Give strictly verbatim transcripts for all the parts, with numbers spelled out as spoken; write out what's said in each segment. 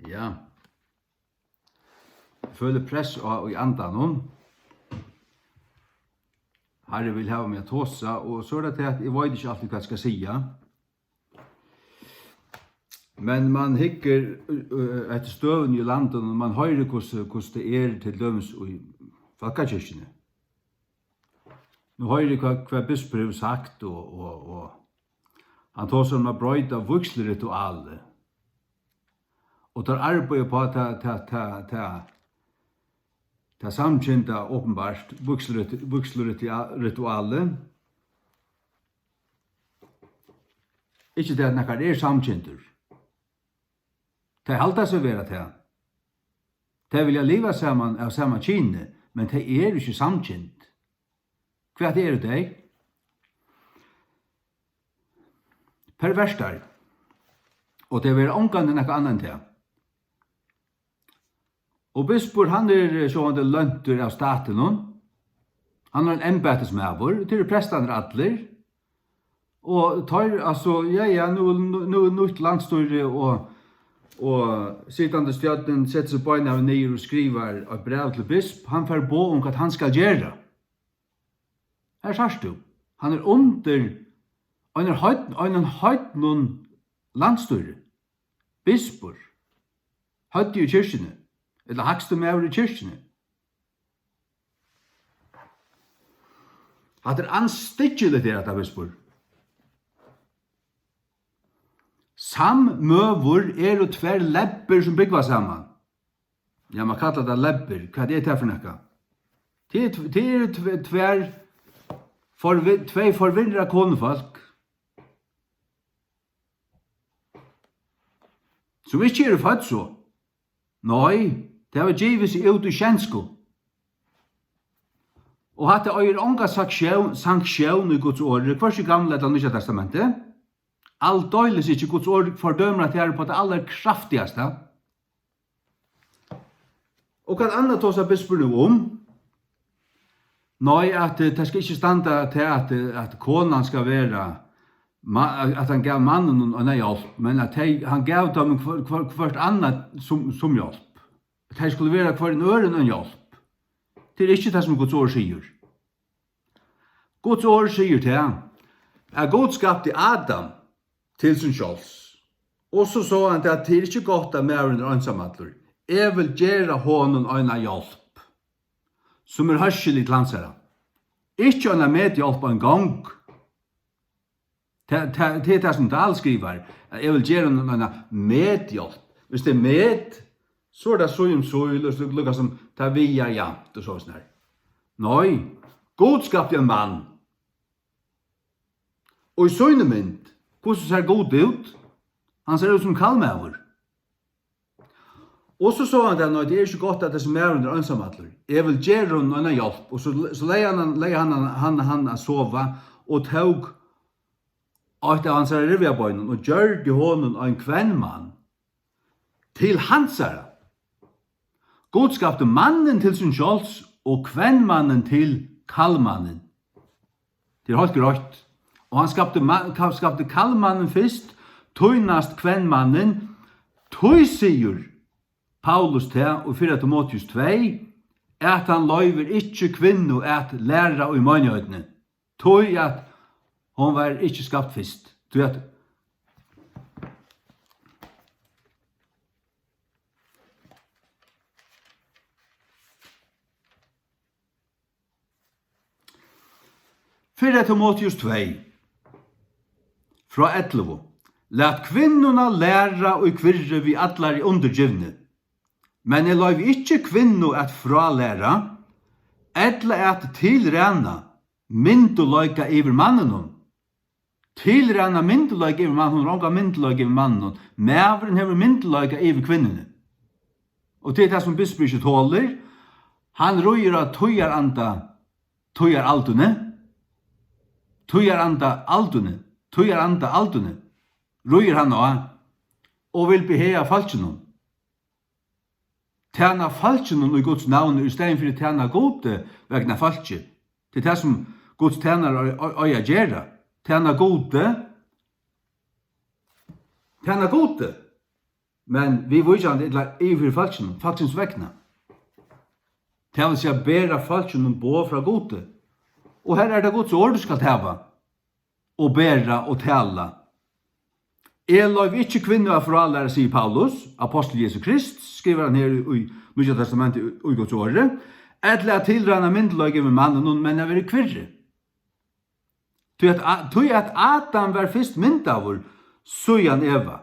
Ja. Eg føli press á í andanum. Harri vil hava meg at tosa, og so er tað tað, at eg veit ikki altíð, hvat eg skal siga. Men mann hyggur, øh, eftir støðuni í landinum, og mann hoyrir, hvussu, hvussu tað er, til dømis í fólkakirkjuni. Nú hoyri eg, hvat, hvat bispur hevur sagt, og, og, og hann tosar um at broyta vígsluritualið. Og teir arbeiða upp á tað, tað, tað, tað, tað samkynda, openbart, vígslurit-, vígslurit-, ritualið. Ikki tað, at nakar er samkyndur. Tey halda seg vera tað. Tey vilja liva saman av sama kyni, men tey eru ikki samkynd. Hvat eru tey? Pervertar. Og tey verða ongantíð nakað annað enn tað. Og bispur, hann er, eh, sjálvandi løntur av statinum. Hann er ein embætismaður, og tað eru prestarnir allir. Og teir, altso, ja, ja, nú, nú, nú er nýtt landsstýri, og, og sitandi stjórnin setir seg beinanvegin niður og skrivar eitt bræv til bisp. Hann fær boð um, hvat hann skal gera. Her sært tú, hann er undir einum heidn-, einum heidnum landsstýri, bispur, høvdið í kirkjuni, ella hægsti maður í kirkjuni. Hatta er andstyggiligt, er hatta, bispur. Samøvur eru tvær lebbir, sum búgva saman. Ja, man kallar tað lebbir. Hvat er tað fyri nakað? Tað er tv-, tað eru tv-, tvær forvi-, tvey forvirrað konufólk, sum ikki eru fødd so. Nei, tey hava givið seg út í skensku. Og hatta eigur onga sanktión, sanktión í Guds orði, hvørki í Gamla ella Nýggja Testamenti. Aldeilis ikki. Guds orð fordømir hatta her upp á tað allarkraftigasta. Og hvat annað tosar bispur nú um? Nei, at, eh, tað skal ikki standa til, at, eh, at konan skal vera, ma-, at hann gav manninum eina hjálp, men at tey, hann gav teimum hvør, hvør, hvørt annað sum, sum hjálp. At tey skulu vera hvørjum øðrum ein hjálp. Tað er ikki tað, sum Guds orð sigur. Guds orð sigur tað, at Gud skapti Adam til sín sjálvs. Og so sá hann tað, at tað er ikki gott, at maðurin er einsamallur. Eg vil gera honum eina hjálp, sum er hóskilig til hansara. Ikki eina medhjálp eingong. Tað, tað, tað er tað, sum Dahl skrivar, at eg vil gera honum eina medhjálp. Hvis tað er med, so er tað sín um sín, og so líka sum tað vigar javnt og sovorðið. Nei, Gud skapti ein mann. Og í síni mynd, hvussu sær Gud út? Hann sær út sum kallmaður. Og so sá hann tað, nei, tað er ikki gott, at hesin maðurin er einsamallur. Eg vil gera honum eina hjálp. Og so, so legði hann, legði hann, hann, hann at sova og tók eitt av hansara rivjabeinum og gjørdi honum ein kvenmann til hansara. Gud skapti mannin til sín sjálvs og kvenmannin til kallmannin. Tað er heilt greitt. Og hann skapti ma-, ka-, skapti kallmannin fyrst, tí næst kvenmannin. Tí sigur Paulus tað í fyrra Timoteus tvey, at hann loyvir ikki kvinnu at læra í meinigheitini, tí at hon var ikki skapt fyrst. Tí at Fyrra Timoteus tvey, frá ellivu. Lat kvinnuna læra í kvirri við allari undirgivni. Men eg loyvi ikki kvinnu at frálæra, ella at tilræna myndugleika yvir manninum. Tilræna myndugleika yvir mann-, hon hevur ongan myndugleika yvir manninum. Maðurin hevur myndugleika yvir kvinnuni. Og tað er tað, sum bispur ikki tolir. Hann ríður á tíðaranda, tíðaralduni. Tíðaranda alduni. Tíðaranda alduni. Ríður hann á og vil behaga fólkinum. Tæna fólkinum í Guds navni í staðin fyri tæna Gudi vegna fólki. Tað er tað, sum Guds tænarar ei-, ei-, eiga at gera. Tæna Gudi. Tæna Gudi. men viðvíkjandi ella yvir fyri fólkinum, fólkins vegna. Tað vil siga, bera fólkinum boð frá Gudi. Og her er tað Guds orð, tú skalt hava, og bera og tala. Eg loyvi ikki kvinnu at frálæra, sigur Paulus, apostul Jesu Krist, skrivar hann her í, í Nýggja Testamenti í, í Guds orði, ella at tilræna myndugleika yvir manninum, men at vera í kvirri. Tí at, A- tí at Adam var fyrst myndaður, síðan Eva.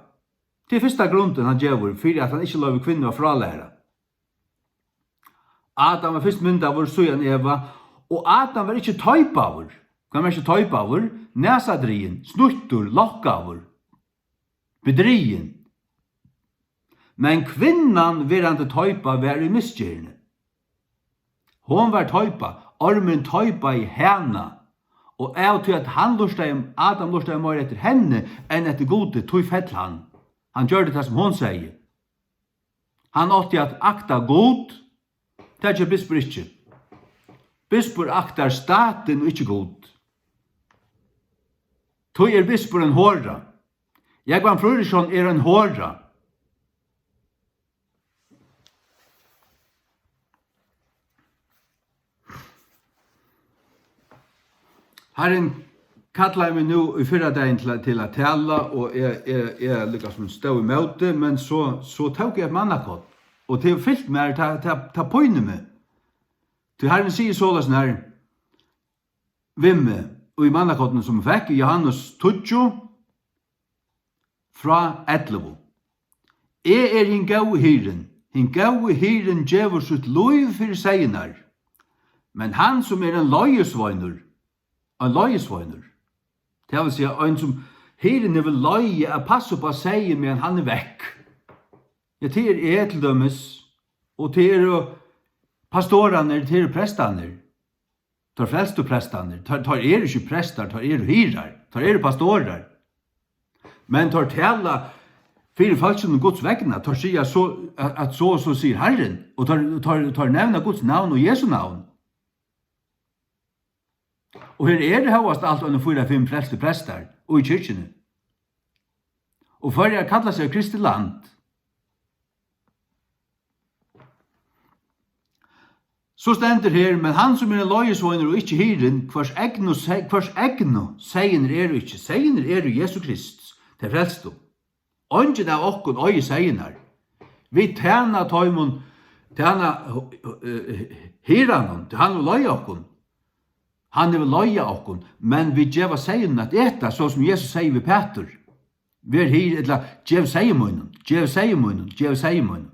Tað er fyrsta grundin, hann gevur, fyri at hann ikki loyvir kvinnu at frálæra. Adam var fyrst myndaður, síðan Eva, og Adam var ikki teipaður. Hvat merkir teipaður? Nasadrigin, snýttur, lokkaður, bedrigin. Men kvinnan, verandi teipa, var í misgerðini. Hon var teipa, ormurin teipaði hana, og av tí at hann lurtaði, Adam lurtaði meira eftir henni enn eftir Gudi, tí fell hann. Hann gjørdi tað, sum hon segði. Hann átti at akta Gud, tað ger bispur ikki. Bispur aktar statin og ikki Gud. Tí er bispur ein hora. Jógvan Fríðriksson er ein hora. Harrin kallaði meg nú í fyrradagin til, til at tala, og eg, eg, eg líkasum stóð ímóti, men so, so tók eg eitt mannakorn, og tað hevur fylgt mær, tað, tað, tað pínir meg. Tí Harrin sigur soleiðis nær við meg, í mannakorninum, sum eg fekk í Jóhannes tíggju, frá ellivu. Eg eri hin góði hirðin. Hin góði hirðin gevur sítt lív fyri seyðirnar. Men hann, sum er ein leiðisveinur, ein leiðisveinur, tað vil siga, ein, sum hirðin hevur leigið at passa upp á seyðin, meðan hann er vekk. Ja, tað er eg til dømis, og tað eru pastorarnir, tað eru prestarnir. Teir flestu prestarnir, teir, teir eru ikki prestar, teir eru hirðar, teir eru pastorar. Men teir tala fyri fólkinum Guds vegna, teir siga so, at, at so og so sigur Harrin, og teir, teir, teir nevna Guds navn og Jesu navn. Og her eru hóast alt eini fýra, fimm flestu prestar í kirkjuni. Og Føroyar kalla seg kristið land. So stendur her: "Men hann, sum er ein leiðisveinur og ikki hirðin, hvørs egnu se-, hvørs egnu seyðirnir eru ikki." Seyðirnir eru Jesu Krist, tey frelstu. Eingin av okkum eigur seyðirnar. Vit tæna teimum, tæna, eh, hirðanum, tí hann hevur leitt okkum. Hann hevur leitt okkum, men vit geva seyðinum at eta, so sum Jesus segði við Pætur: "Ver hirð", ella: "Gev seyði mínum, gev seyði mínum, gev seyði mínum."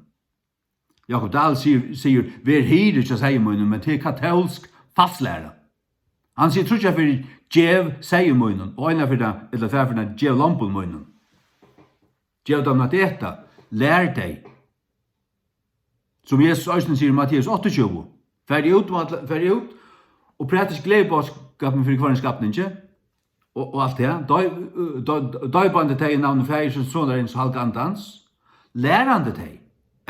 Jákup Dahl sigur, sigur: "Ver hirð hjá seyði mínum", men tað er katólsk falsklæra. Hann sigur tríggjar ferðir: "Gev seyði mínum", og eina ferð, ella tvær ferðir: "Gev lombum mínum." Gev teimum at eta, lær tey. Sum Jesus eisini sigur í Matteus áttaogtjúgu: "Farið út um alla, farið út og prædikið gleðiboðskapin fyri hvørjum skapningi." Og, og alt tað. Dei-, dei-, deipandi tey í navni Faðirsins, Sonarins og Halga Andans. Lærandi tey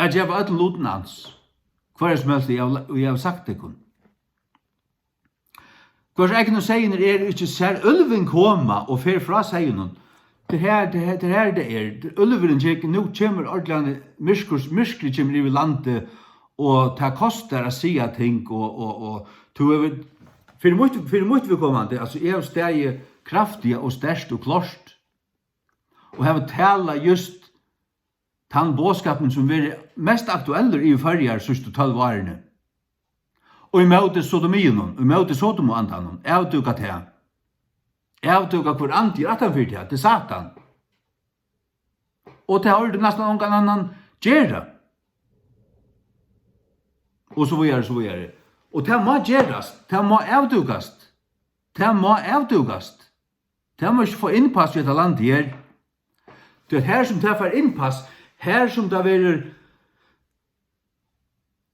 at geva øllum lutum ans, hvørja sum helst eg havi, eg havi sagt tykkum. Hvørs egnu seyðirnir eru ikki, sær úlvin koma og fer frá seyðinum. Tað er her, tað er her, tað er her, tað er. Úlvurin gekk, nú kemur ordiliga myrkur, myrkrið kemur yvir landið, og tað kostar at siga ting, og, og, og tú hevur, fyri mítt, fyri mítt viðkomandi, altso, eg havi staðið kraftiga og sterkt og klárt, og havi talað júst tann boðskapin, sum verið mest aktuellur í Føroyar síðstu tólv árini. Og ímóti sodomiunum, ímóti sodomuandanum, avdúka tað. Avdúka, hvør andi er aftan fyri tað, tað er Satan. Og tað ordi næstan ongan annan gera. Og so víðari, so víðari. Og tað má gerast, tað má avdúkast. Tað má avdúkast. Tað má ikki fáa innpass í hetta landið her. Tí at her sum tað fær innpass, her sum tað verður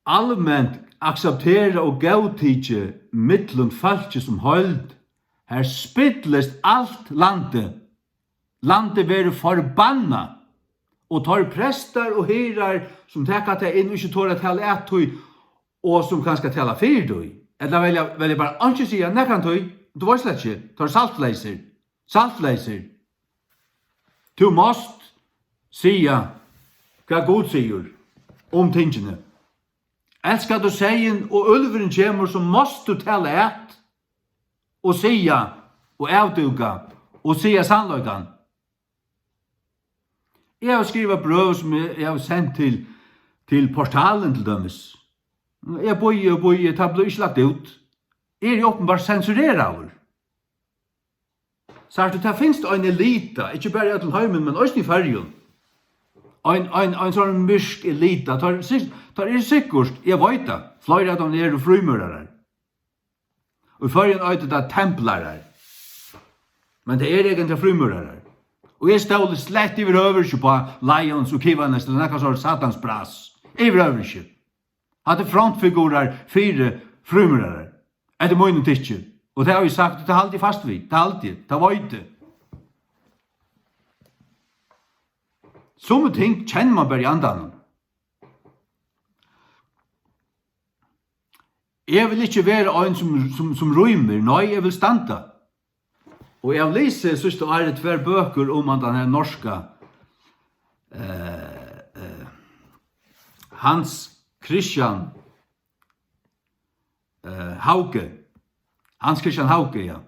alment aksepterað og góðtikið millum fólkið sum heild, her spillist alt landið. Landið verður forbannað, og teir prestar og hirðar, sum taka tað inn, ikki tora at tala at tí, og sum kanska tala fyri tí, ella velja, velja bara einki siga nakrantíð, tú veitst slett ikki, teir eru saltleysir, saltleysir. Tú mást siga, hvat Gud sigur um tingini. Elskar tú seyðin, og úlvurin kemur, so mást tú tala at og siga og avdúka og siga sannleikan. Eg havi skrivað brøv, sum eg, eg havi sent til, til Portalin til dømis. Eg bíði og bíði, tað blívur ikki lagt út. Eg eri opinbart sensureraður. Sært tú, tað finst ein elita, ikki bara í øllum heiminum, men eisini í Føroyum. Ein, ein, ein sånn myrk elita, teir, teir eru sikkurt, eg veit tað, fleiri av teimum eru frímúrarar. Og í Føroyum eitur tað templarar. Men tað eru eigentliga frímúrarar. Og eg stóli slett yvirhøvur ikki upp á Lions og Kiwanis, tað er nakað sort satans bras. Yvirhøvur ikki. Hatta er frontfigurar fyri frímúrarar. Eftir mínum tykki. Og tað havi eg sagt, og tað haldi eg fast við. Tað haldi eg. Tað veit eg. Summi ting kennir mann bara í andanum. Eg vil ikki vera ein sum, sum, sum rýmir. Nei, eg vil standa. Og eg havi lisið síðsta árið tvær bøkur um hann, tann her norska, eh, eh, Hans Christian, eh, Hauge. Hans Christian Hauge, ja.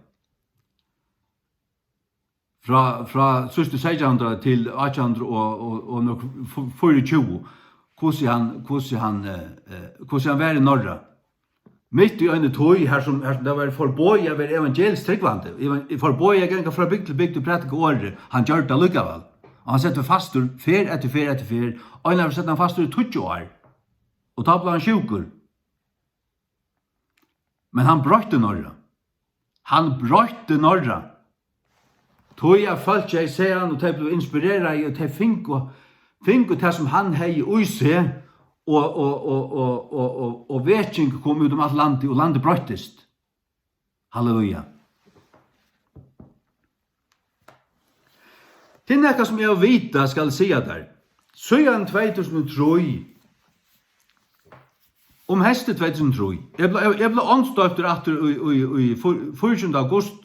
Frá, frá síðstu seytjan hundrað til átjan hundrað og, og, og nøkur f-, fýraogtjúgu, hvussu hann, hvussu hann, eh, eh, hvussu hann var í Norra. Mitt í eini tíð, har sum, har sum tað var forboðið at vera evangelisk trúgvandi, evan-, forboðið at ganga frá bygd til bygd og prædika orðið, hann gjørdi tað allíkavæl. Og hann setti fastur ferð eftir ferð eftir ferð. Einaferð setti hann fastur í tíggju ár. Og tá bleiv hann sjúkur. Men hann broytti Norra. Hann broytti Norra. Tí at fólk, tey sá hann, og tey blivu inspireraði, og tey fingu, fingu tað, sum hann hevði í seg, og, og, og veking kom út um alt landið, og landið broyttist. Halleluja. Tað er nakað, sum eg havi vitað, skal eg siga tær. Síðan tvey túsund og trý, um heystið tvey túsund og trý, eg bleiv, eg bleiv ánsdoyptur aftur í, í, í fýr-, fýraogtjúgunda august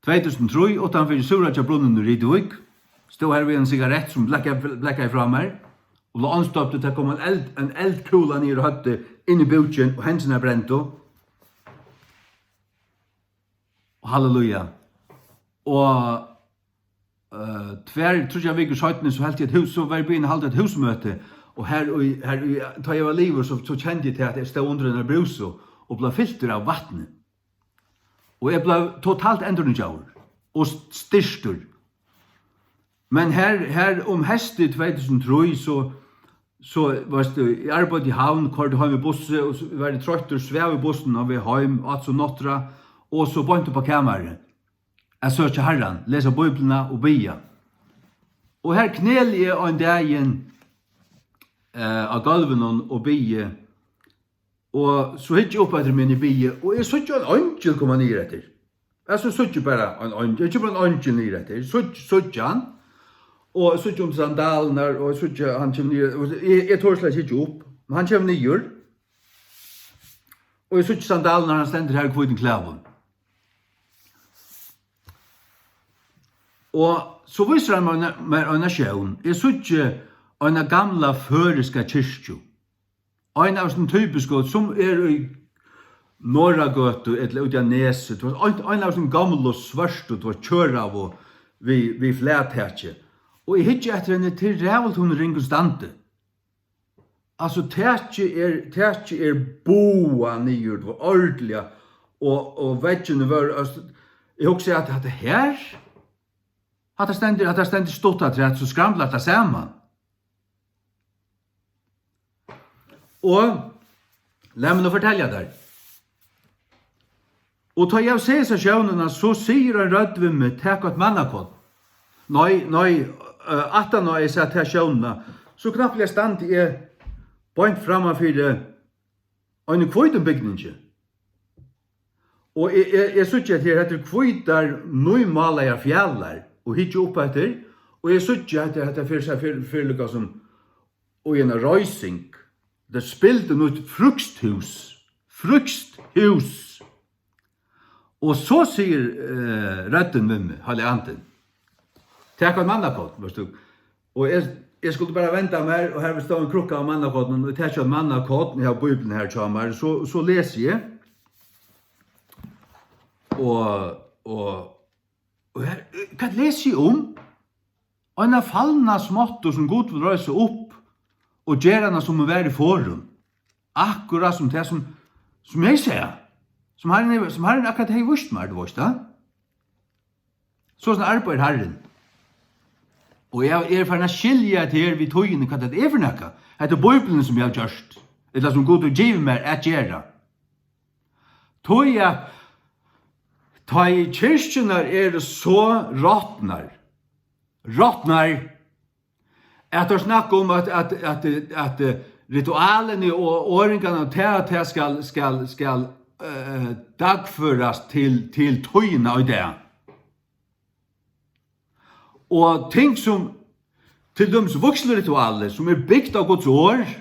tvey túsund og trý, uttanfyri Súðraggjabrunnin í Rituvík. Stóð har við ein sigarett, sum blakkaði, blakkaði frá mær, og bleiv ánsdoyptur, tað kom ein eld-, ein eldkúla niður í høvdið, inn í búkin, og hendurnar brendu. Halleluja. Og, eh, tvær, tríggjar vikur seinni, so helt eg eitt hús-, so var eg byrjaður at halda eitt húsmøti, og har í, har í, tá eg var liðugur, so, so kendi eg til, at eg stóð undir einari brúsu og bleiv fyltur av vatni. Og eg bleiv totalt endurnýggjaður og st-, styrktur. Men har, har um heystið tvey túsund og trý, so, so, veitst tú, eg arbeiddi í Havn, koyrdi heim í bussi, og so var eg troyttur, svav í bussinum á veg heim, át so nátturða, og so beint upp á kamarið at søkja Harran, lesa Bíbliuna og biðja. Og har kneli eg ein dagin, eh, á gólvinum og biði, og so hyggi eg upp eftir, meðan eg biði, og eg síggi ein eingil koma niður eftir. Altso, eg síggi bara ein eingil, eg síggi bara ein eingil niður eftir. Eg síggi, síggi hann, og eg síggi um sandalirnar, og eg síggi, hann kemur niður, og eg, eg tori slett ikki upp, men hann kemur niður, og eg síggi sandalirnar, hann stendur har í hvítum klæðum. Og so vísir hann mær eina, mær eina sjón. Eg síggi eina gamla føroyska kirkju. Ein av hesum typisku, sum er í Norðragøtu ella úti á Nesi, tú veitst, ein, ein av hesum gomlu svørtu, tú veitst, tjørraðu við, við flagtaki. Og eg hyggi eftir henni, tað er ræðuligt, hon er í ringum standi. Altso, takið er, takið er boðað niður, tú veitst, ordiliga, og, og veggirnir vóru, altso, eg hugsi at hatta her, hatta stendur, hatta stendur stutt afturat, so skramblar tað saman. Og lat meg nú fortelja tær. Og tá eg havi sæð hesa sjónina, so sigur ein rødd við meg: "Tak eitt mannakol." Nei, nei, eh, aftan á eg sæð ta sjónina, so knappliga standi eg beint framman fyri einum hvítum bygningi. Og eg, eg, eg síggi, at her, hetta er hvítar, nýmálaðar fjalar, og hyggi upp eftir, og eg síggi, at hetta, hetta fer sær, fer, fer líka sum í eina reising. Tað er spildurnýtt frúkthús. Frúkthús. Og so sigur, eh, røddin við meg, Heilagi Andin: "Tak ein mannakol, veitst tú." Og eg, eg skuldi bara venda mær, og har stóð ein krukka av mannakornum, og eg taki eitt mannakorn, eg havi Bíbliuna her hjá mær, so, so lesi eg. Og, og, og her, hvat lesi eg um? Eina falna smáttu, sum Gud vil reisa upp og gera hana, sum hon var í forðum. Akkurát sum tað, sum, sum eg sá. Sum Harrin hevur, sum Harrin akkurát hevði víst mær, tú veist tað. So, soleiðis arbeiðir Harrin. Og eg, eg eri farin at skilja hetta her við tíðini, hvat hetta er fyri nakað. Hetta er Bíblian, sum eg havi gjørt, ella sum Gud hevur givið mær at gera. Tí at tá ið kirkjurnar eru so rotnar, rotnar, at teir snakka um, at, at, at, at, eh, ritualini og orðingarnar, tað, tað skal, skal, skal, eh, dagførast til, til tíðina í dag. Og ting sum, til dømis vígsluritualið, sum er bygt á Guds orð,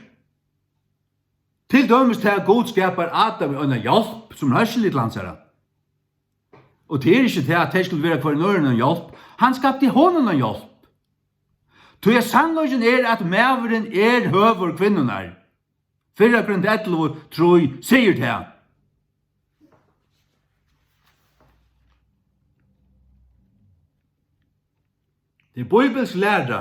til dømis tað, at Gud skapar Adam í eina hjálp, sum er hersili til hansara. Og tað er ikki tað, at tey skulu vera hvørjum øðrum ein hjálp. Hann skapti honum ein hjálp. Tí at sannleikin er, at maðurin er høvur kvinnunnar. Fyrra Korint ellivu trý sigur tað. Tað er bíbilsk læra.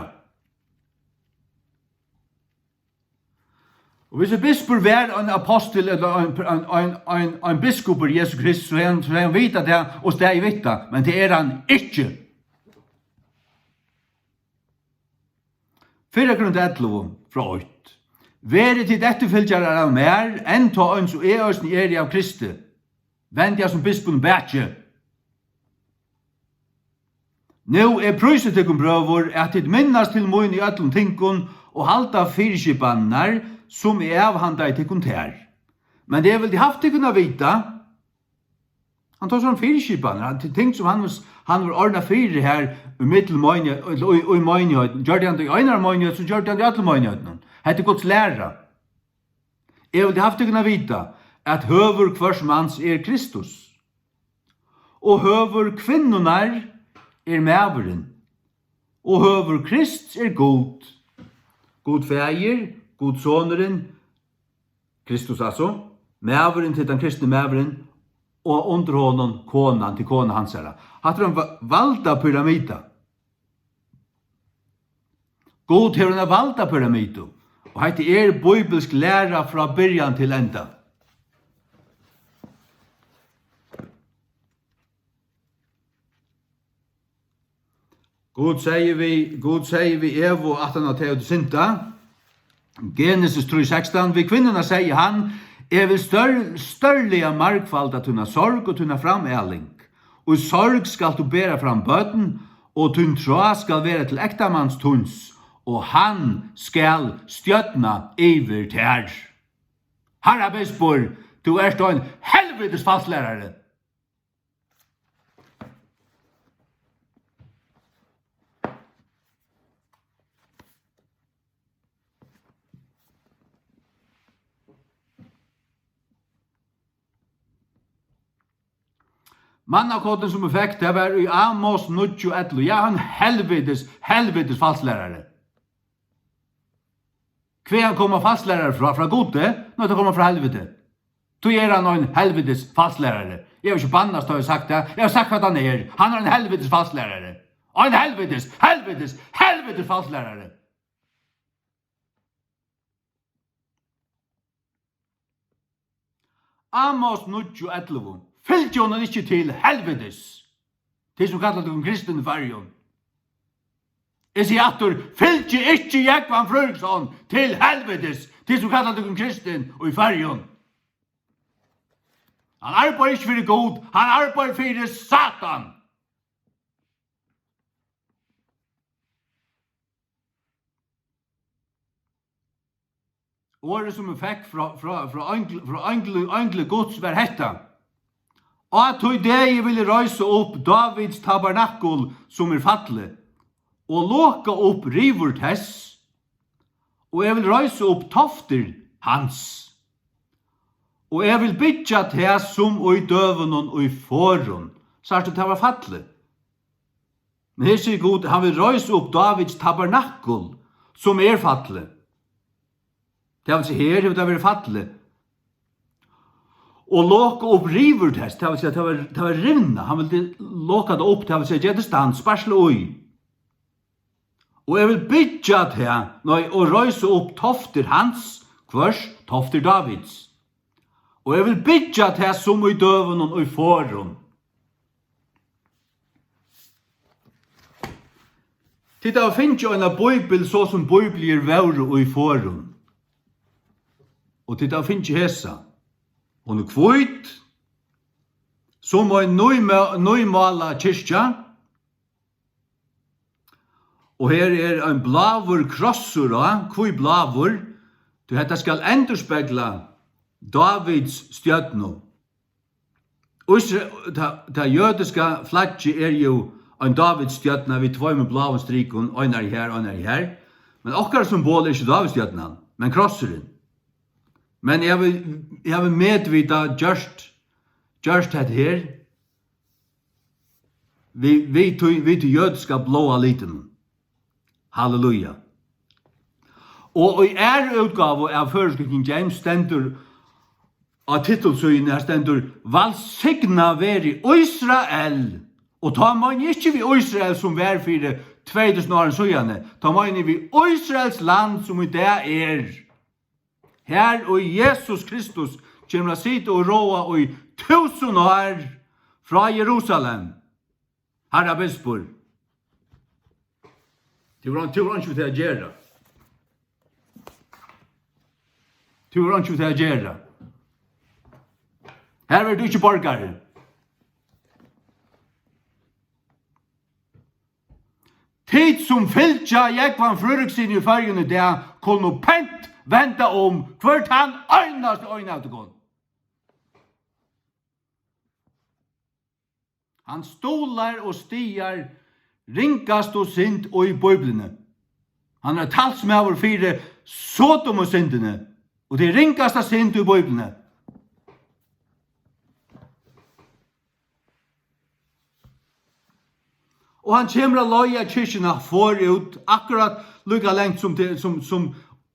Og hvis ein bispur var ein apostul ella ein, ein, ein, ein, ein biskupur Jesu Krist, so hevði hann, so hevði hann vitað tað og staðið við tað, men tað er hann ikki. Fyrra Korint ellivu, frá eitt. Verið tit eftirfylgjarar av mær, enn tá eins og eg eisini eri av Kristi. Vendið hasum bispinum bakið. Nú, eg prísi tykkum, brøður, at tit minnast til mín í øllum tingum og halda fyriskipanirnar, sum eg avhandaði tykkum tær. Men eg vildi havt tykkum at vita, hann tosar um fyriskipanir, hann, ting sum hann, hann hevur ordnað fyri her í millum meinigheit, í, í meinigheit, gjørdi hann tað í einari meinigheit, so gjørdi hann tað í øllum meinigheitunum. Hetta er Guds læra. Eg vildi havt tykkum at vita, at høvur hvørs mans er Kristus, og høvur kvinnunnar er maðurin, og høvur Krists er Gud, Gud Faðir, Gud Sonurin, Kristus, altso, maðurin til tann kristni maðurin, og undir honum konan til kona hansara. Hatta er ein va-, valdapyramida. Gud hevur eina valdapyramidu, og hetta er bíbilsk læra frá byrjan til enda. Gud segði við, Gud segði við Evu, aftan á tey høvdu syndað, Genesis trý sekstan, við kvinnuna segði hann: Eg vil stør-, stórliga margfalda tína sorg og tína framaling. Í sorg skalt tú bera fram børn, og tín tráð skal vera til ektamans tíns, og hann skal stjórna yvir tær. Harra bispur, tú ert ein helvitis falslærari. Mannakortið, sum eg fekk, tað var í Amos níggju ellivu. Ja, ein helvitis, helvitis falslærari. Hvaðani koma falslærari frá? Frá Gudi? Nei, teir koma frá helviti. Tí er hann ein helvitis falslærari. Eg havi ikki bannast, tá eg havi sagt tað. Eg havi sagt, hvat hann er. Hann er ein helvitis falslærari. Ein helvitis, helvitis, helvitis falslærari. Amos níggju ellivu. Fylgið honum ikki til helvitis, tit sum kalla tykkum kristin í Føroyum. Eg sigi aftur, fylgið ikki Jógvan Fríðriksson til helvitis, tit sum kalla tykkum kristin í Føroyum. Hann arbeiðir ikki fyri Gud, hann arbeiðir fyri Satan. Orðið, sum eg fekk frá, frá, frá eingli, frá eingli, eingli Guds, var hetta: Á tí degi vil eg reisa upp Dávids tabernakul, sum er fallið, og loka upp rivur tess, og eg vil reisa upp toftir hans, og eg vil byggja tað sum í døgunum í forðum. Sært tú, tað var fallið. Men her sigur Gud, hann vil reisa upp Dávids tabernakul, sum er fallið. Tað vil siga, her hevur tað verið fallið. Og loka upp rivur tess, tað vil siga, tað var, tað var rivna. Hann vildi loka tað upp, tað vil siga, gera tað stand, sparsla í. Og eg vil byggja tað, nei, og reisa upp toftir hans, hvørs toftir Dávids. Og eg vil byggja tað sum í døgunum í forðum. Tit hava fingið eina bíbel, so sum bíbliur vóru í forðum. Og tit hava fingið hesa. Hon er hvít, sum ein nýmá-, nýmálað kirkja. Og her er ein bláur krossur á. Hví bláur? Tí hetta skal endurspegla Dávids stjørnu. Ísra-, tað, tað jødiska flaggið er jú ein Dávidsstjørna við tveimum bláum strikum, einari har, einari har. Men okkara symbol er ikki Dávidsstjørnan, men krossurin. Men eg havi, eg havi medvitað gjørt, gjørt hetta her við, við tí, við tí jødiska bláa litinum. Halleluja. Og í aðru útgávu av føroysku King James stendur á titulsíðuni, har stendur, "Vælsignað veri Ísrael." Og tá meini eg ikki við Ísrael, sum var fyri tvey túsund árum síðani, tá meini eg við Ísraels land, sum í dag er. Har og Jesus Kristus kemur at sita og ráða í túsund ár frá Jerusalem. Harra bispur, tú hevur, tú hevur einki við tað at gera. Tú hevur einki við tað at gera. Her verður tú ikki borgari. Tit sum fylgja Jógvan Fríðrikssyni í Føroyum í dag, kunnu pent venda um hvør tann einasti ein av tykkum. Hann stuðlar og styðjar ringastu synd í Bíbliuni. Hann er talsmaður fyri Sodomusyndini, og tað er ringasta synd í Bíbliuni. Og hann kemur at leiða kirkjuna forút, akkurát líka langt sum til, sum, sum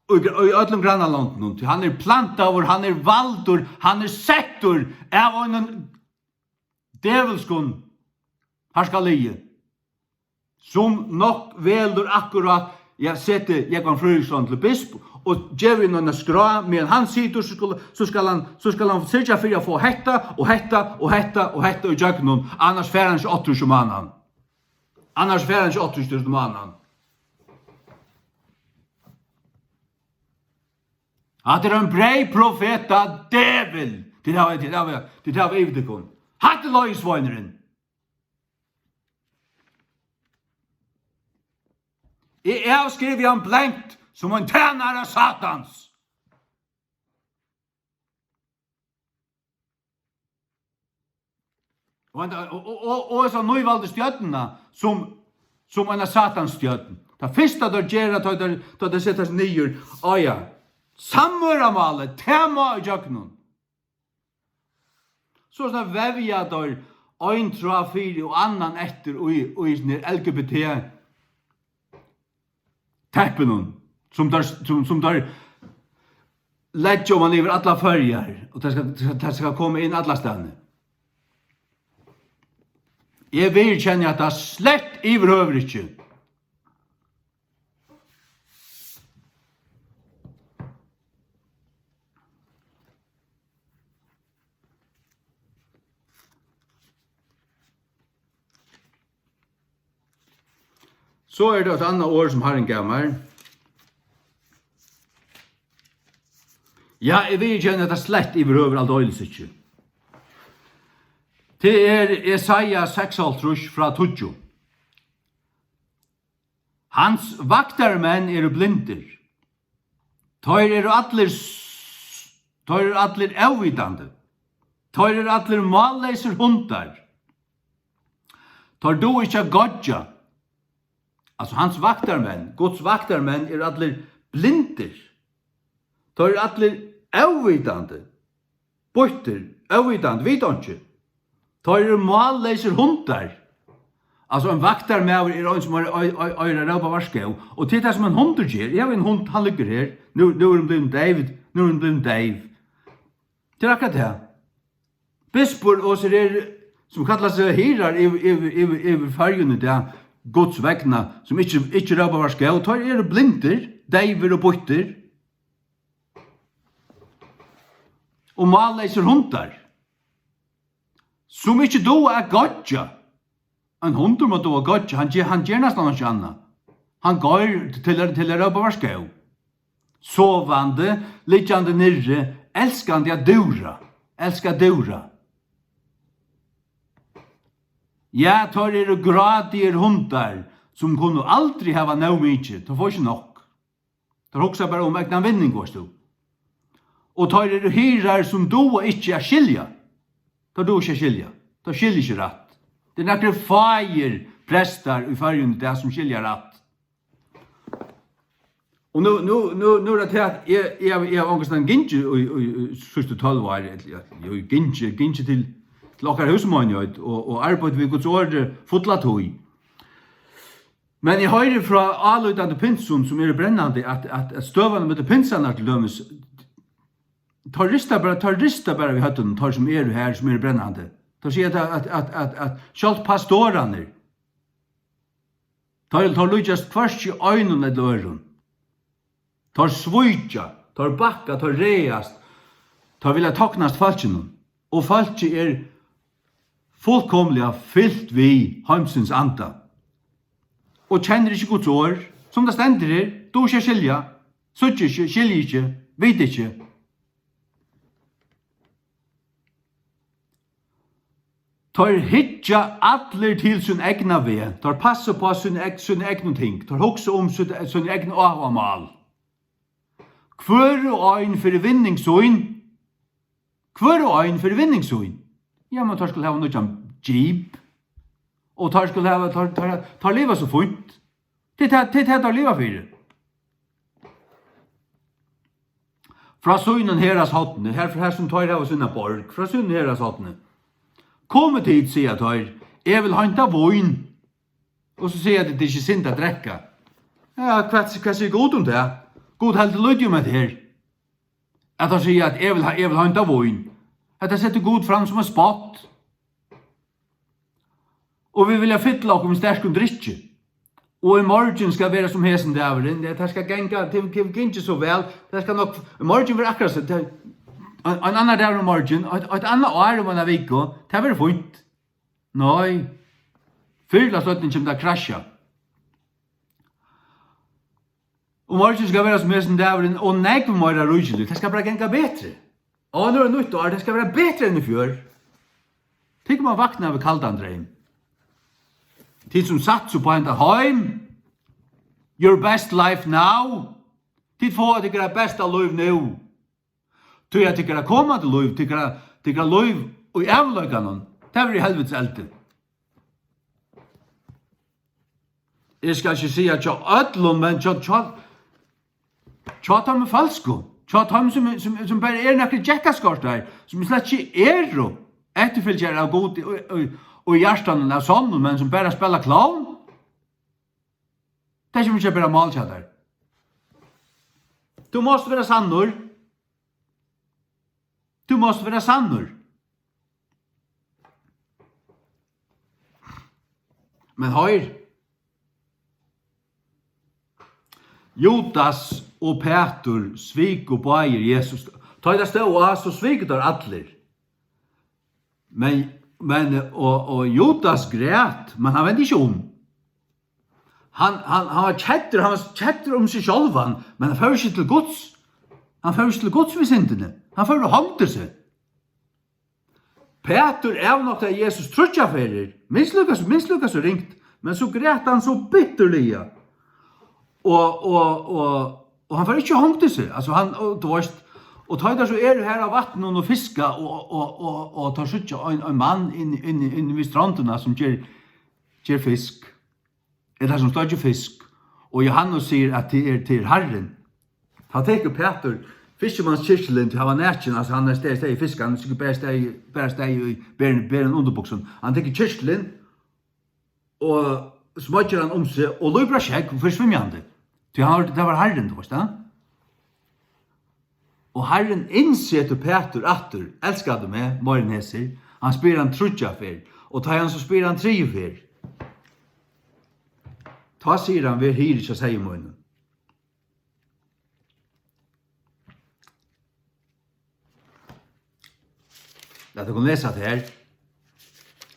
í, í øllum grannalondunum. Tí hann er plantaður, hann er valdur, hann er settur av einum djevulskum harðskaliði, sum nokk velur akkurát, ja, seti Jógvan Fríðriksson til bisp og gevur inn eina skrá, meðan hann situr, so skal, so skal hann, so skal hann syrgja fyri at fáa hetta og hetta og hetta og hetta ígjøgnum, annars fær hann ikki áttaogtrýss um mánaðin. Annars fær hann ikki áttaogtrýss túsund um mánaðin. Hatta er ein breið profeta djevul. Tit hava, tit hava, tit hava yvir tykkum. Hatta er loygisveinurin. Eg avskrivi hann blankt sum ein tænara Satans. Og henda, og, og, og, og hesa nývaldu stjørnuna sum, sum eina Satans stjørn. Tað fyrsta teir gera, tá teir, tá teir seta seg niður, á ja, samorðamálið, tað má ígjøgnum. So, so vevja teir ein tráð fyri og annan eftir í, í, í L G B T teppinum, sum teir, sum, sum teir leggja oman yvir allar Føroyar, og tað skal, tað skal, tað skal koma inn allastaðni. Eg viðurkenni, at tað slett yvirhøvur ikki. So er tað eitt annað orð, sum Harrin gav mær. Ja, eg viðurkenni, at tað slett yvirhøvur aldeles ikki. Tað er Jesaja seks og hálvtrýss frá tíggju. Hans vaktarmenn eru blindir. Teir eru allir s-, teir eru allir óvitandi. Teir eru allir málleysir hundar. Teir duga ikki at goyggja. Altso, hans vaktarmenn, Guds vaktarmenn, eru allir blindir. Teir eru allir óvitandi. Býttir, óvitandi, vita einki. Teir eru málleysir hundar. Altso, ein vaktarmaður er ein, sum eigur, eigur, eigur at rópa varsku. Og tað er tað, sum ein hundur ger. Eg havi ein hund, hann liggur her. Nú, nú er hon blivin deyv. Nú er hon blivin deyv. Tað er akkurát tað. Bispur og so er, sum kalla seg hirðar yvir, yvir, yvir, yvir Føroyum í dag, Guds vegna, sum ikki, ikki rópa varsku, teir eru blindir, deyvir og býttir. Og málleysir hundar, sum ikki duga at goyggja. Ein hundur má duga at goyggja, hann ger, hann ger næstan einki annað. Hann goyr til, til at rópa varsku. Sovandi, liggjandi niðri, elskandi at dúra, elska at dúra. Ja, teir eru grátigir hundar, sum kunnu aldri hava nóg mikið, teir fáa ikki nokk. Teir hugsa bara um egnan vinning, veitst tú. Og teir eru hirðar, sum duga ikki at skilja. Teir duga ikki at skilja. Teir skilja ikki rætt. Tað eru nakrir fáir prestar í Føroyum í dag, sum skilja rætt. Og nú, nú, nú, nú er tað tað, at eg, eg, eg havi onkustaðni gingið í, í, í síðstu tólv ár, ella, ja, jú, gingið, gingið til, til okkara húsmeinigheit og, og arbeitt við Guds orði fulla tíð. Men eg hoyri frá álítandi pinsum, sum eru brennandi, at, at, at støðan millum pinsarnar til dømis, teir rista bara, teir rista bara við høvdinum, teir sum eru her, sum eru brennandi. Teir siga, at, at, at, at, at sjálvt pastorarnir, teir, teir líkjast hvørki einum ella øðrum. Teir svíkja, teir bakka, teir ræðast, teir vilja toknast fólkinum. Og fólkið er fullkomiliga fylt við heimsins anda og kennir ikki Guds orð, sum tað stendur her, duga ikki at skilja, síggja ikki, skilja ikki, vita ikki. Teir hyggja allir til sín egna veg. Teir passa upp á sín eg-, síni egnu ting. Teir hugsa um sítt, síni egnu áhugamál. Hvør og ein fyri vinning sín. Hvør og ein fyri vinning sín. Ja, men teir skulu hava nýggjan jeep. Og teir skulu hava, teir, teir, teir liva so fínt. Tað er tað, tað er tað, teir liva fyri. Frá sínum herrans horni, her, her sum teir hava sína borg, frá sínum herrans horni. Komið tit, siga teir, eg vil heinta vín. Og so siga teir, tað er ikki synd at drekka. Ja, hvat, hvat sigur Gud um tað? Gud heldur lítið um hetta her. At teir siga, at eg vil ha, eg vil heinta vín. Hetta setir Gud fram sum ein spott. Og vit vilja fylla okkum við sterkum drykki. Og í morgin skal vera sum hesin dagurin. Ja, tað skal ganga, tað, tað gongur so væl. Tað skal nokk, í morgin verður akkurát so, tað, ein, ein annan dagur í morgin, eitt, eitt annað ár um eina viku, tað verður fínt. Nei. Fyrr ella seinni kemur tað at krasja. Og morgin skal vera sum hesin dagurin, og nógv meira ríkiligt. Tað skal bara ganga betri. Og nú er nýtt ár, tað skal vera betri enn í fjør. Tit koma at vakna við kaldan dreym. Tit sum satsa upp á henda heim, your best life now. Tit fáa tykkara besta lív nú. Tí at tykkara komandi lív, tykkara, tykkara lív í ævinleikanum, tað verður í helvitis eldi. Eg skal ikki siga hjá øllum, men hjá, hjá, hjá teimum falsku, hjá teimum, sum, sum, sum bara eru nakrir djekkaskortar, sum slett ikki eru eftirfylgjarar av Gudi og, og, og í hjartanum av sonnum, men sum bara spæla klovn. Tað kemur ikki at bera mál hjá tær. Tú mást vera sannur. Tú mást vera sannur. Men hoyr, Judas og Pætur sviku báðir Jesus. Tá ið teir stóðu á, so sviku teir allir. Men, men, og, og Judas græt, men hann vendi ikki um. Hann, hann, hann var keddur, hann var keddur um seg sjálvan, men hann fór ikki til Guds. Hann fór ikki til Guds við syndini. Hann fór og hongdi seg. Pætur avnoktaði Jesus tríggjar ferðir. Minst líka, minst líka so ringt, men so græt hann so bitturliga. Og, og, og, og hann fór ikki og hongdi seg. Altso, hann, og, tú veist, og tá teir so eru har á vatninum og fiska, og, og, og, og teir síggja ein, ein mann inn, inn, inn við strondina sum ger, ger fisk. Ella sum steikir fisk, og Jóhannes sigur, at tað er, tað er Harrin. Tá tekur Pætur fiskimannskyrtilin, tí hann var nakin, altso, hann er staðið, staðið í fisk, hann er sikkurt bara staðið, bara staðið í berum, berum undirbuksum. Hann tekur kyrtilin, og smoygir hann um seg, og lýpir á sjógv og fer svimjandi. Tí hann var, tað var Harrin, tú veist tað. Og Harrin innsetir Pætur aftur, elskar tú meg meira enn hesir? Hann spyr hann tríggjar ferð, og tá hann so spyr hann triðju ferð, tá sigur hann, ver hirði hjá seyði mínum. Lat okkum lesa tað her.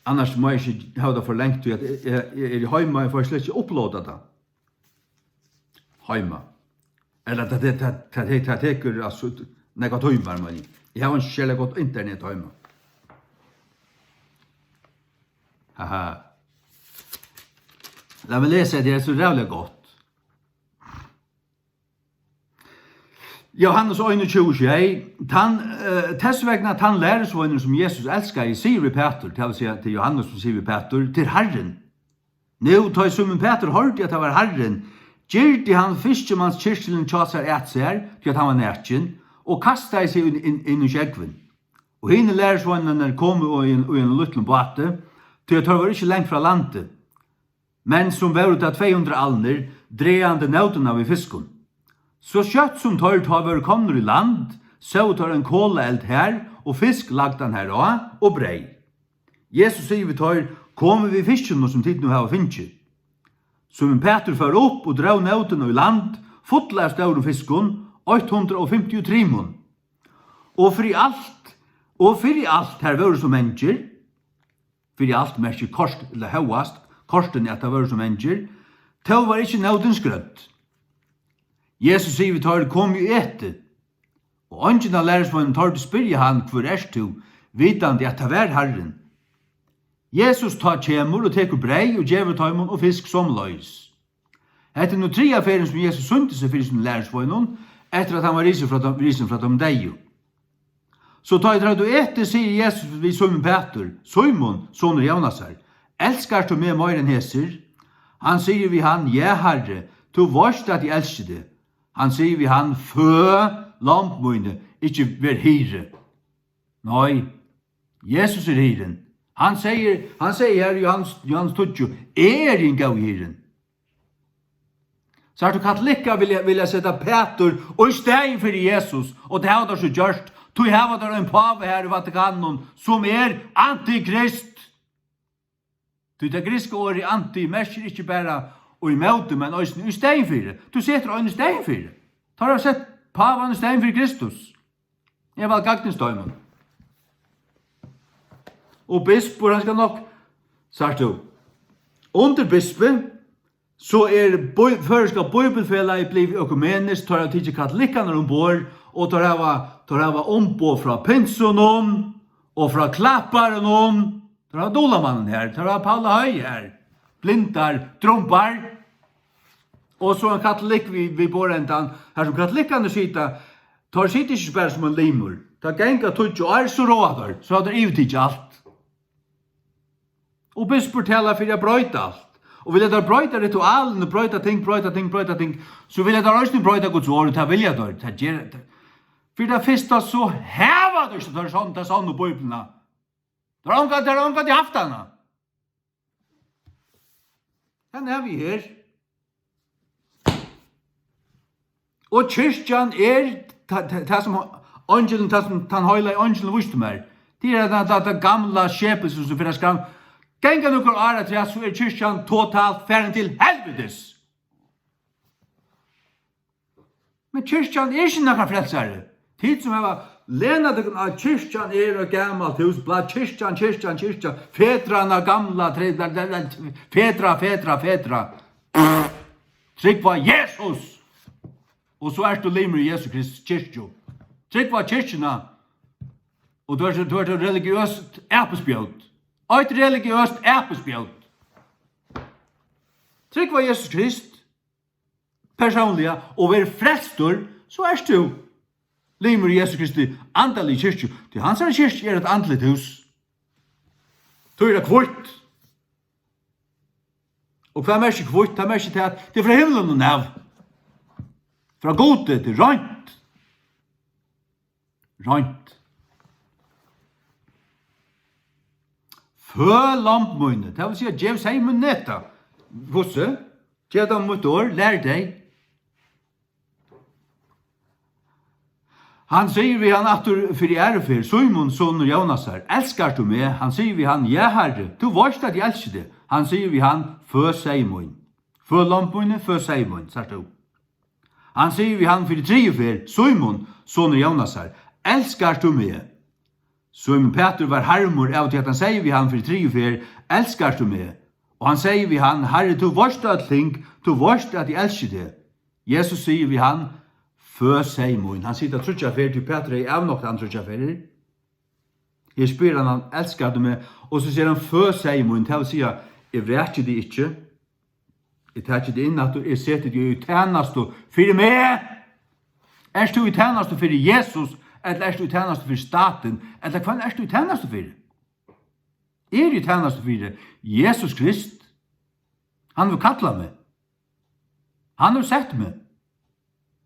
Annars má eg ikki hava tað for langt, tí at eg, eg, eg eri heima, eg fái slett ikki upplodað tað. Heima. Ella tað, tað, tað, tað, tað, tað tekur, altso, nakrar tímar, meini eg. Eg havi ikki serliga gott internet heima. Haha. Lat meg lesa, tað er so ræðuliga gott. Jóhannes einogtjúgu sjey, tann, eh, tess vegna tann lærisveinur, sum Jesus elskaði, sigur við Pætur, tað vil siga, til Jóhannes, sum sigur við Pætur, til Harrin. Nú, tá ið Símun Pætur hoyrdi, at tað var Harrin, girdi hann fiskimannskyrtilin hjá sær at sær, tí at hann var nakin, og kastaði seg inn, inn, inn í sjógvin. Og hinir lærisveinarnir komu í ein, í einum lítlum báti, tí at teir vóru ikki langt frá landi, men sum vóru tað tvey hundrað alnir, dragandi nótina við fiskum. So skjótt sum teir tá vóru komnir í land, sóu teir ein kolaeld har og fisk lagdan har á og breyð. Jesus sigur við teir: Komið við fiskinum, sum tit nú hava fingið. Símun Pætur fór upp og dró nótina í land, fulla av stórum fiskum, eitt hundrað og fimti trimum. Og fyri alt, og fyri alt har vóru so mangir, fyri alt merkir kort, ella hóast, kortini at tað vóru so mangir, tó var ikki nótin skrødd. Jesus sigur við teir: Komið og etið. Og eingin av lærisveinunum tordi spyrja hann: Hvør ert tú? Vitandi at tað var Harrin. Jesus tá kemur og tekur breyð og gevur teimum og fisk somuleiðis. Hetta er nú triðja ferðin, sum Jesus sýndi seg fyri sínum lærisveinum, eftir at hann var risin frá teimum, risin frá teimum deyðu. So tá ið teir høvdu etið, sigur Jesus við Símun Pætur: Símun, sonur Jónasar, elskar tú meg meira enn hesir? Hann sigur við hann: Ja, Harri, tú veitst, at eg elski teg. Hann sigur við hann: Fø lomb míni, ikki ver hirði. Nei, Jesus er hirðin. Hann segði, hann segði her í Jóhannes, Jóhannes tíggju: Eg eri hin góði hirðin. Sært tú, katolikkar vilja, vilja seta Pætur í staðin fyri Jesus, og tað hava teir so gjørt. Tí hava teir ein páva her í Vatikaninum, sum er antikrist. Tí tað grikska orðið anti merkir ikki bara í móti, men eisini í staðin fyri. Tú setur ein í staðin fyri. Teir hava sett pávan í staðin fyri Kristus. Eg var gagnist teimum. Og bispur, hann skal nokk, sært tú, undir bispi, so er Bí-, føroyska bíbliufelagið blivið økumeniskt, teir hava tikið katolikkarnar umborð, og teir hava, teir hava umboð frá pinsunum og frá klapparunum, teir hava Dulamannin her, teir hava Paula Høy her, blindar, drumbar, og so ein katolikk við, við borðendan, har sum katolikkarnir sita, teir sita ikki bara sum ein limur, teir ganga tíggju ár, so ráða teir, so hava teir yvirtikið alt. Og bispur talar fyri at broyta alt. Og vilja teir broyta ritualini, broyta ting, broyta ting, broyta ting, so vilja teir eisini broyta Guds orð, og tað vilja teir, tað gera teir. Fyri tað fyrsta so hava teir ikki teir sonnu, ta sonnu Bíbliuna. Teir hava ongantíð, teir hava ongantíð havt hana. Hana havi eg her. Og kirkjan er ta-, ta-, tað, sum eingilin, tað, sum tann heilagi eingilin vísti mær. Tað er tað, tað, tað gamla skepilsið, sum fer at skram-, ganga nøkur ár afturat, so er kirkjan totalt farin til helvitis. Men kirkjan er ikki nakar frelsari. Tit, sum hava lenað tykkum á, kirkjan er eitt gamalt hús, bla, kirkjan, kirkjan, kirkjan, fedrarna gamla, tre-, da, da, da, fedra, fedra, fedra. Trúgva Jesus. Og so ert tú limur í Jesu Kristi kirkju. Trúgva kirkjuna. Og tú ert, tú ert eitt religiøst apispjót. Eitt religiøst apispjót. Trúgva Jesus Krist persónliga og ver frelstur, so ert tú limur í Jesu Kristi andaligu kirkju. Tí hansara kirkja er eitt andaligt hús. Tí er tað hvítt. Og hvat merkir hvítt? Tað merkir tað, at tað er frá himlinum av. Frá Gudi, tað er reint. Reint. Fø lomb míni, tað vil siga, gev seyð mín neta. Hvussu? Gev teimum mítt orð, lær tey. Hann sigur við hann aftur fyri aðru ferð, Símun, sonur Jónasar, elskar tú meg? Hann sigur við hann, ja, Harri, tú veitst, at eg elski teg. Hann sigur við hann, fø seyð mín. Fø lomb míni, fø seyð mín, sært tú. Hann sigur við hann fyri triðju ferð, Símun, sonur Jónasar, elskar tú meg? Símun Pætur var harmur av tí, at hann segði við hann fyri triðju ferð, elskar tú meg? Og hann segði við hann, Harri, tú veitst øll ting, tú veitst, at eg elski teg. Jesus sigur við hann, fø seyð mín. Hann sigur tað tríggjar ferðir, tí Pætur hevði avnoktað hann tríggjar ferðir. Eg spyr hann, hann elskar tú meg? Og so sigur hann, fø seyð mín, tað vil siga, eg vraki teg ikki. Eg taki teg inn aftur, eg seti teg í tænastu fyri meg. Ert tú í tænastu fyri Jesus, ella ert tú í tænastu fyri statin, ella hvønn ert tú í tænastu fyri? Eg eri í tænastu fyri Jesus Krist. Hann hevur kallað meg. Hann hevur sett meg.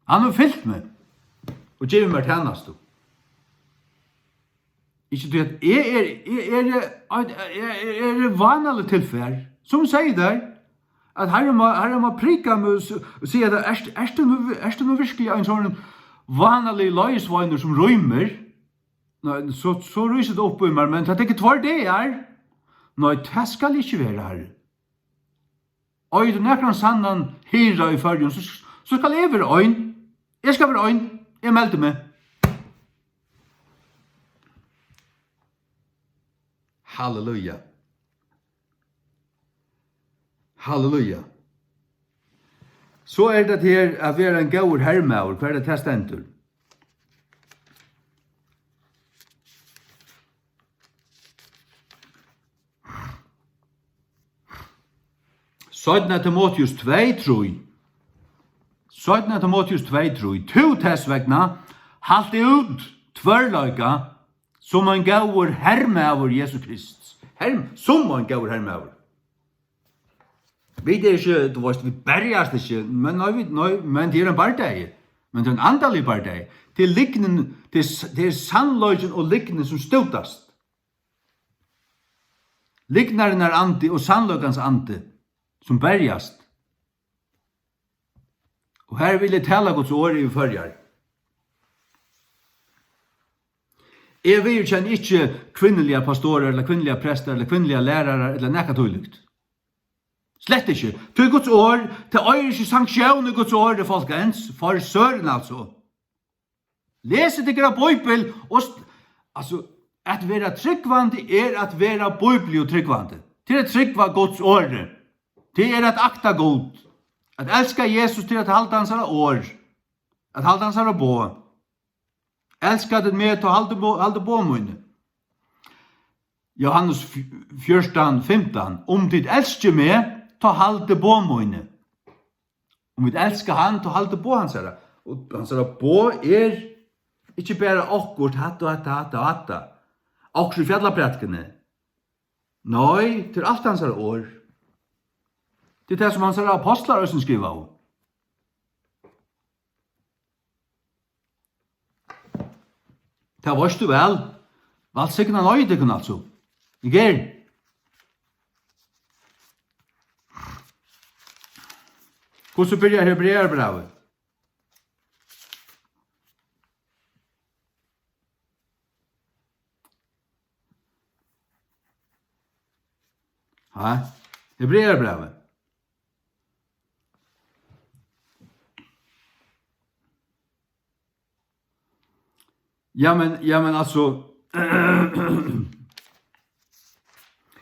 Hann hevur fylt meg og givið mær tænastu. Ikki tí at eg er, eg er, eg er, eg er vánaligt tilfar. Sum segði tær, at Harrin má, Harrin má prika meg og s-, og siga, at ert, ert tú nú, ert tú nú virkelig ein sånn vánaligur leiðisveinur sum rýmir? Nei, so, so rísur tað upp í mær, men tað tekur tveir dagar. Nei, tað skal ikki vera, Harri. Eigur tú nakran sannan hirða í Føroyum, so, so skal eg vera ein. Eg skal vera ein. Eg meldi meg. Halleluja. Halleluja. So er tað her at vera ein góður hermaður. Hvar er tað, tað stendur? Seinna Timoteus tvey trý. Seinna Timoteus tvey trý. Tú tess vegna, halt út tvørleika sum ein góður hermaður Jesu Krists. Herm-, sum ein góður hermaður. Vit eru ikki, tú veist, vit berjast ikki, men nei, vit, nei, men tað er ein bardagi. Men tað er ein andaligur bardagi. Tað er lygnin, tað er s-, tað er sannleikin og lygnin sum stútast. Lygnarinnar andi og sannleikans andi, sum berjast. Og her vil eg tala Guds orð yvir Føroyar. Eg viðurkenni ikki kvinnuligar pastorar, ella kvinnuligar prestar, ella kvinnuligar lærarar, ella nakað tílíkt. Slett ikki. Tí Guds orð, tað eigur ikki sanktión í Guds orði, fólk, ens, for søren, altso. Lesið tykkara Bíbel og st-, altso, at vera trúgvandi er at vera bíbliutrúgvandi. Tað er at trúgva Guds orði. Tað er at akta Gud. At elska Jesus, tað er at halda hansara orð. At halda hansara boð. Elska tit meg, tá haldið bo-, haldið boð míni. Jóhannes f-, fjúrtan fimtan. Um tit elski meg, tá haldið boð míni. Um vit elska hann, tá haldið boð hansara. Og hansara boð er ikki bara okkurt, hatta og hatta, hatta og hatta. Okkurt í fjallaprædikuni. Nei, tað er alt hansara orð. Tað er tað, sum hansara apostlar eisini skrivaðu. Tað veitst tú væl. Vælsigna nøgir tykkum, altso. Ikki er? Hvussu byrjar Hebrearabrævið? Ha? Hebrearabrævið. Ja, men, ja, men altso,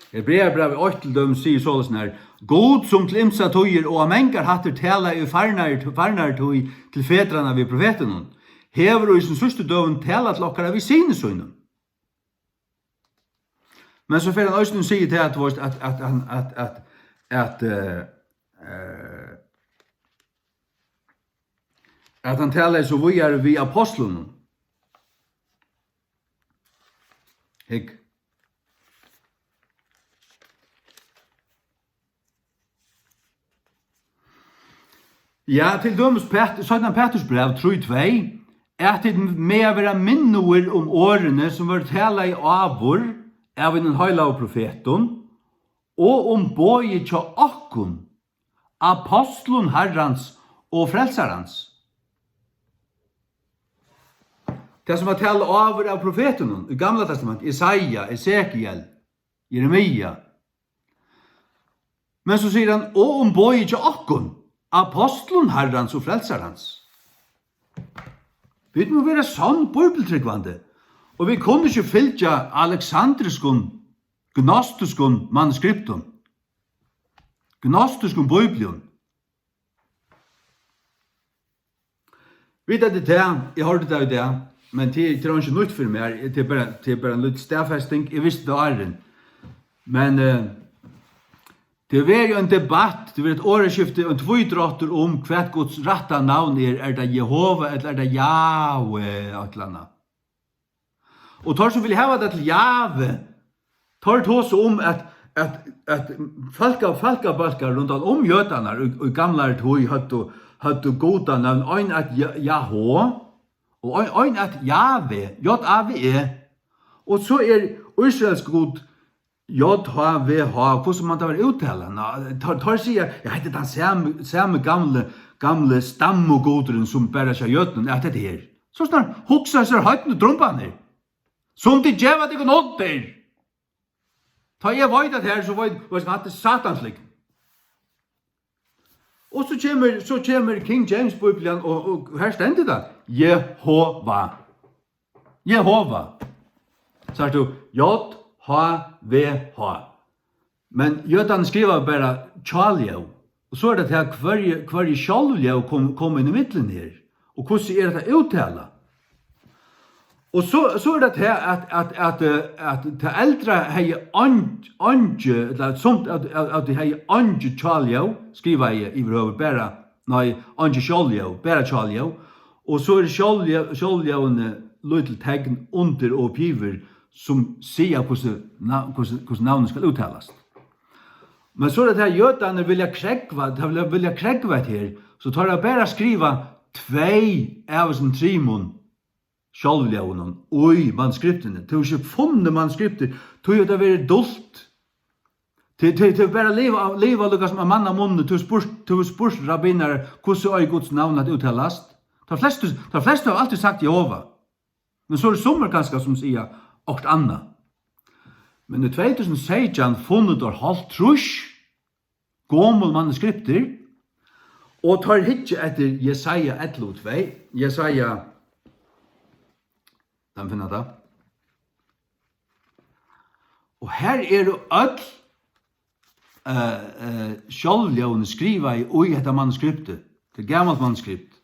Hebrearabrævið eitt til dømis sigur soleiðis her, Gud, sum til ymsar tíðir og á mangar hættir talaði í farnari, farnari tíð til fedranna við profetunum, hevur í sínum síðstu døgum talað til okkara við Syni sínum. Men so fer hann eisini og sigur tað, at, tú veist, at, at hann, at, at, at, eh, eh, at hann talaði so víðari við apostlunum. Hygg. Ja, til dømis Pæt-, seinna Pætursbræv trý tvey, at tit mega vera minnuðir um orðini, sum vóru talað áður, av hinum heilagu profetum og um boðið hjá okkum, ápostlum Harrans og Frelsarans. Tað, sum var talað áður av profetunum í Gamla Testamenti, Jesaja, Esekiel, Jeremia. Men so sigur hann, og um boðið hjá okkum, ápostlum Harrans og Frelsarans. Vit mugu vera sonn bíbliutrúgvandi, og vit kunnu ikki fylgja aleksandriskum, gnostiskum manuskriptum, gnostiskum bíblium. Vit, hetta er tað, eg hoyrdi tað í dag, men tað, tað er ikki nýtt fyri mær, tað er bara, tað er bara ein lítil staðfesting, eg visti tað áðrenn. Men, eh, tað verður ein debatt, tað verður eitt orðaskifti, ein tvídráttur um, hvat Guds rætta navn er, er tað Jehova ella er tað Jahve, eitt ella annað. Og teir, sum vilja hava tað til Jahve, teir tosa um, at, at, at fólka-, fólkabólkar rundan um jødarnar í, í gamlari tíð høvdu, høvdu gudanøvn, ein æt Ja-, Jaho, og ein, ein æt Jave, J A V E. Og so er Ísraels Gud J H V H, hvussu man tað var úttalað? Ná, teir, teir siga, ja, hetta er tann sami, sami gamli, gamli stammugudurin sum bara hjá jødunum, at hetta her. So snar hugsa sær høvdini drumbarnir, sum tit geva tykkum undir. Tá eg veit at her, so veit, veitst, hatta er Satans lygn. Og so kemur, so kemur King James Bíblian, og, og her stendur tað, Jehova. Jehova. Sært tú, J H V H. Men jødarnir skriva bara hjáljóð. Og so er tað her, hvørji, hvørji sjálvljóð kom, kom inn í millum her. Og hvussu er hetta úttalað? Og so, so er tað her, at, at, at, eh, at tað eldra hevði eing-, eingi, ella sumt, at, at, at tað hevði eingi hjáljóð, skrivaði eg yvirhøvur bara, nei, eingi sjálvljóð, bara hjáljóð. Og so er sjálvljóð-, sjálvljóðini lítil tekn undir og upp yvir, sum siga, hvussu na-, hvussu, hvussu navnið skal úttalast. Men so er tað her, jødarnir vilja krógva, teir vilja, vilja krógva hetta her, so teir hava bara skrivað tvey av hesum trimum sjálvljóðunum í manuskriptini. Tú hevur ikki funnið manuskriptir, tí hevur tað verið dult. Tey, tey, tey bara liva, liva líka sum av manna munni. Tú hevur spurt, tú hevur spurt rabbinar, hvussu eigur Guds navn at úttalast? Teir flestu, teir flestu hava altíð sagt Jehova. Men so eru summir kanska, sum siga okkurt annað. Men í tvey túsund og seytjan funnu teir hálvtrýss gomul manuskriptir, og teir hyggja eftir Jesaja ellivu tvey, Jesaja, kann finna tað. Og her eru øll, eh, eh, sjálvljóðini skrivaði í hetta manuskriptið. Tað er gamalt manuskript.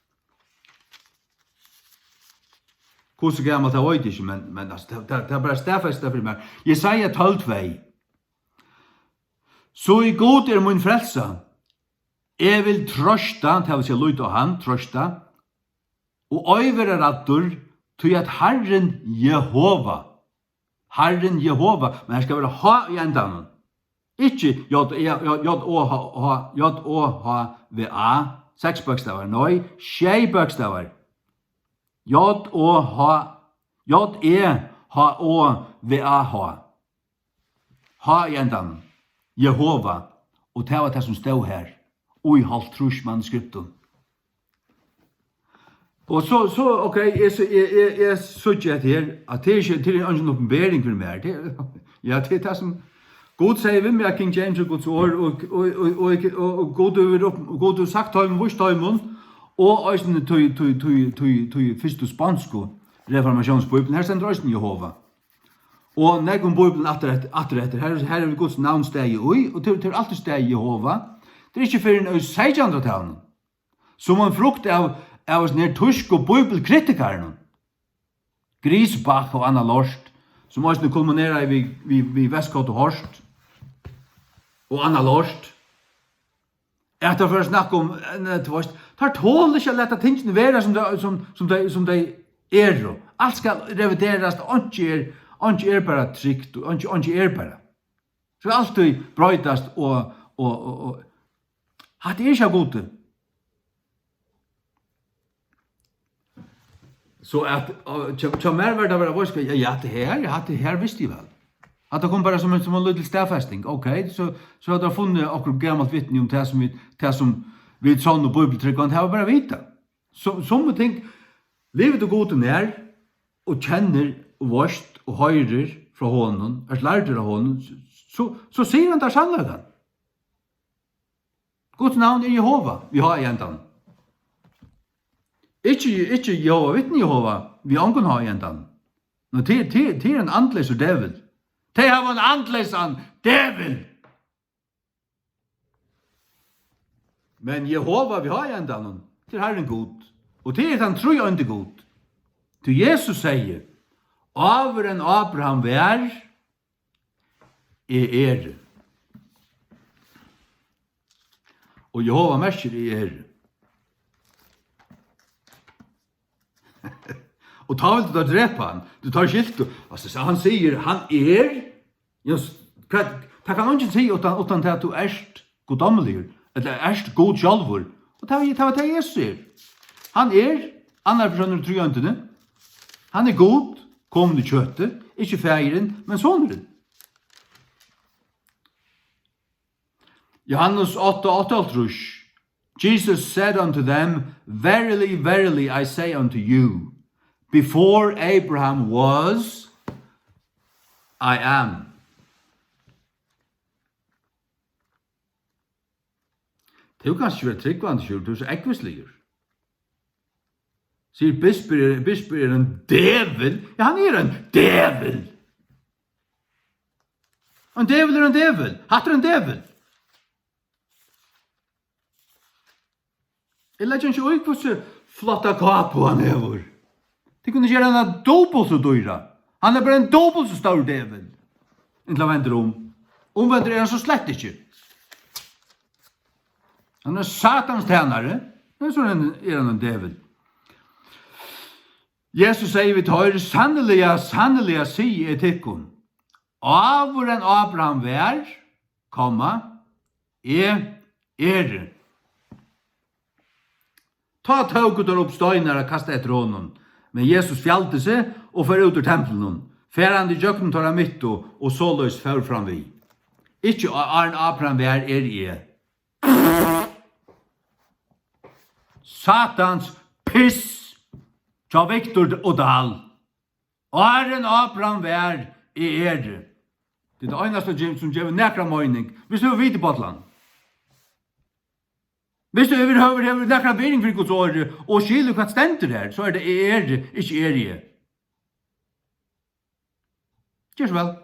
Hvussu gamalt, tað veit eg ikki, men, men, altso, tað, tað, tað er bara staðfest fyri mær. Jesaja tólv tvey. So í Gud er mín frelsa. Eg vil troysta, tað vil siga, líta á hann, troysta, og ei vera ræddur, tí at Harrin Jehova, Harrin Jehova, men her skal vera H í endanum. Ikki J, J, J, J O H, H, J O H V A, seks bókstavar, nei, sjey bókstavar. J O H, J E H O V A H. H í endanum. Jehova. Og tað var tað, sum stóð her í hálvtrýss manuskriptum. Og so, so, ok, eg, so, eg, eg, eg síggi hetta her, at tað er ikki, tað er eingin opinbering fyri mær. Tað er, ja, tað er tað, sum Gud segði við meg, at King James er Guds orð, og, og, og, og, og, og Gud hevur op-, og Gud hevur sagt teimum, víst teimum, og eisini tí, tí, tí, tí, tí fyrstu sponsku reformatiónsbíbliuni, her stendur eisini Jehova. Og nógvum bíblium aftur eftir, aftur eftir. Her, her er Guds navn staðið í, og til, til alt er staðið Jehova. Tað er ikki fyrr enn í seytjanhundraðtalinum, sum ein frukt av, av hesum her týsku bíbliukritikarunum, Griesbach og Anna Lorst, sum eisini kulmineraði við, við, við Westcott og Hort og Anna Lorst. At teir fóru at snakka um, eh, nei, tú veitst, teir tola ikki at lata tingini vera sum tey, sum, sum tey, sum tey eru. Alt skal reviderast, einki er, einki er bara trygt, og einki, einki er bara. Skal altíð broytast og, og, og, og hatta er ikki av Gudi. So at, og, hjá, hjá mær var tað bara, veitst tú, ja, ja, hatta her, ja, hatta her visti eg væl. At tað kom bara sum ein, sum ein lítil staðfesting. Ok, so, so hava teir funnið okkurt gamalt vitni um tað, sum vit, tað, sum vit sonnu bíbliutrúgvandi hava bara vitað. So, summi ting, livir tú Gudi nær, og kennir, og veist, og hoyrir frá honum, ert lærdur av honum, so, so sigur hann tær sannleikan. Guds navn er Jehova, við H í endanum. Ikki, ikki Jehova vitni Jehova, við ongum H í endanum. Men tað, tað, tað er ein andleysur djevul. Tey hava ein andleysan djevul. Men Jehova, við H í endanum, tað er Harrin Gud. Og tað er tann tríeindi Gud. Tí Jesus segði, áður enn Abraham var, eg eri. Og Jehova merkir, eg eri. Og tá vildu teir drepa hann. Tú, teir skiltu. Altso, so hann sigur, hann er. Jens, hvat, tað kann eingin siga uttan, uttan til at tú ert guddommeligur, ella ert Gud sjálvur. Og tað var, tað var tað Jesus er. Hann er annar persónur í tríeindini. Hann er Gud, komin í kjøti, ikki faðirin, men sonurin. Johannes átta, áttaoghálvtrýss. Jesus said unto them, verily, verily, I say unto you, before Abraham was, I am. Tú kanst ikki vera trúgvandi, Sjúrður, tú ert so ógvusligur. Sigur, bispur er, bispur er ein djevul. Ja, hann er ein djevul. Ein djevul er ein djevul. Hatta er ein djevul. Eg leggi ikki í, hvussu flotta kápu hann hevur. Tit kunnu gera hana dupult so dýra. Hann er bara ein dupult so stórur djevul. Inntil hann vendir um. Umvendur er hann so slett ikki. Hann er Satans tænari, men so er hann, er hann ein djevul. Jesus segði við teir, sanniliga, sanniliga, sigi eg tykkum, áður enn Abraham var, komma, eg eri. Tá tóku teir upp steinar at kasta eftir honum, men Jesus fjaldi seg og fór út úr templinum, farandi ígjøgnum teirra midtu, og soleiðis fór fram við. Ikki á-, áðrenn Abraham var, eri eg. Satans piss hjá Victor og Dahl. Áðrenn Abraham var, eg eri. Tað er tað einasta, sum gevur nakra meining. Viss tú hevur vit í bollan. Viss tú yvirhøvur hevur nakra virðing fyri Guds orði og skilur, hvat stendur har, so er tað eg eri, ikki eri eg. Ger so væl.